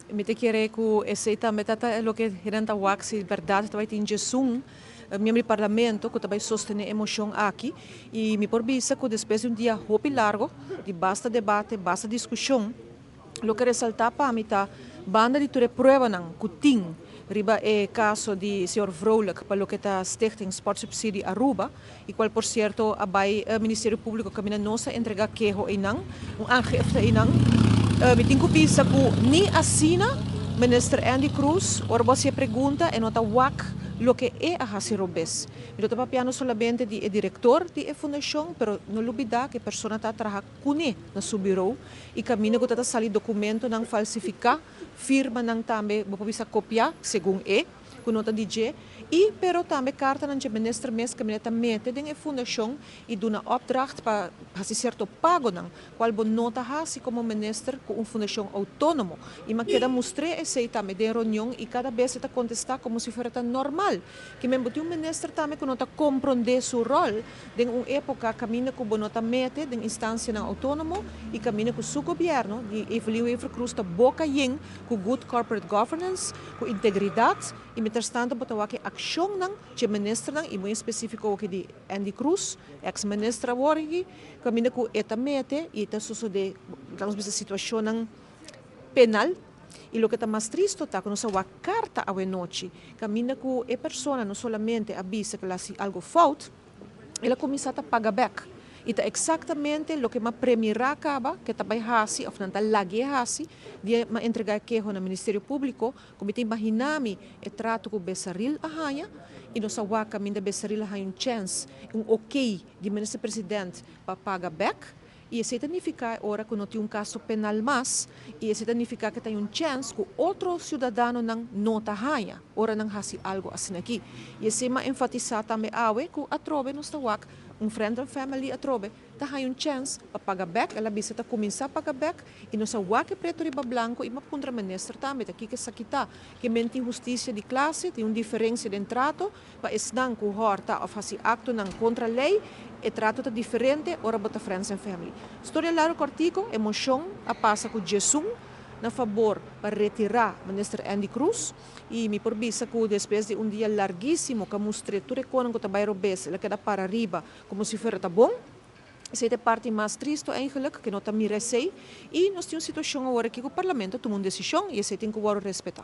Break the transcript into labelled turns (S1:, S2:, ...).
S1: Mi ta kere ku esei tambe ta loke hende ta wak si bèrdat ta bai tin djesun miembro di parlamento ku ta bai sostené e moshon aki. I mi por bisa ku despues di un dia hopi largo di basta debate, basta diskushon, loke resaltá pa mi ta banda di tur e pruebanan ku tin riba e kaso di señor Vrolijk pa loke ta Stichting Sportsubsidie Aruba i kual por sierto a bai Ministerio Públiko kaminda nos a entregá keho einan, un aangifte einan. Mi tin ku bisa ku ni asina Minister Endy Croes ora bo hasi e pregunta e no ta wak loke e a hasi robes. Mi no ta papiando solamente di e direktor di e fundashon pero no lubidá ku e persona ta traha kuné na su birou i kaminda ku ta ta sali dokumentonan falsifiká, firmanan tambe bo por bisa kopiá segun e ku no ta di dje i pero tambe kartanan dje minister mes kaminda ta mete den e fundashon i duna opdracht pa hasi sierto pagonan kual bo no ta hasi komo minister ku un fundashon outónomo i mi a keda mustr'é esei tambe den reunion i kada bes e ta kontestá komo si fuera ta normal ke men bo tin un minister tambe ku no ta komprondé su ròl Den un époka kaminda ku bo no ta mete den instansianan outónomo i kaminda ku su gobièrnu di Evelyn Wever-Croes ta boka yen ku good corporate governance, ku integridat i mientrastanto bo ta wak e akshonnan dje ministernan i muy espesífiko oki di Endy Croes, eks minister awor aki, kaminda ku e ta mete i ta sosodé, laga nos bisa situashonnan penal. I loke ta mas tristo ta ku nos a wak karta awenochi kaminda ku e persona no solamente a bisa ku el a hasi algu fout, el a kuminsá ta paga bèk. I ta eksaktamente loke m'a premirá kaba ku e ta bai hasi òf nan ta lag'é hasi di m'a entregá e keho na Ministerio Públiko ku mi ta imaginá mi e trato ku Besaril a haña i nos a wak kaminda Besaril a haña un chèns, un okey di Minister President pa paga bèk. I esei ta nifiká e ora ku no tin un kaso penal mas, i esei ta nifiká ku ta un chèns ku otro siudadanonan no ta haña ora nan hasi algu asin'akí. I esei m'a enfatisá tambe awe ku atrobe nos ta wak un friend and family atrobe ta haña un chèns pa paga bèk, el a bisa ta kuminsá paga bèk i nos a wak e pretu riba blanku i m'a puntra minister tambe ta kiko esaki ta, ke men tin hustisia di klase, tin un diferensia den trato Pa esnan ku hòrta òf hasi aktonan kontra lei, e trato ta diferente ora bo ta friends and family. Storia largu kòrtiku, e moshon a pasa ku djesun na fabor pa retirá Minister Endy Croes i mi por bisa ku despues di un dia larguísimo ku a mustr'é tur e konan ku ta bai robes el a keda para riba komo si fuera ta bon. Esei ta e parti mas tristu eigenlijk, ku no ta mira esei i nos tin un situashon awor aki ku Parlamento a tuma un desishon i esei tin ku wòrdu respetá.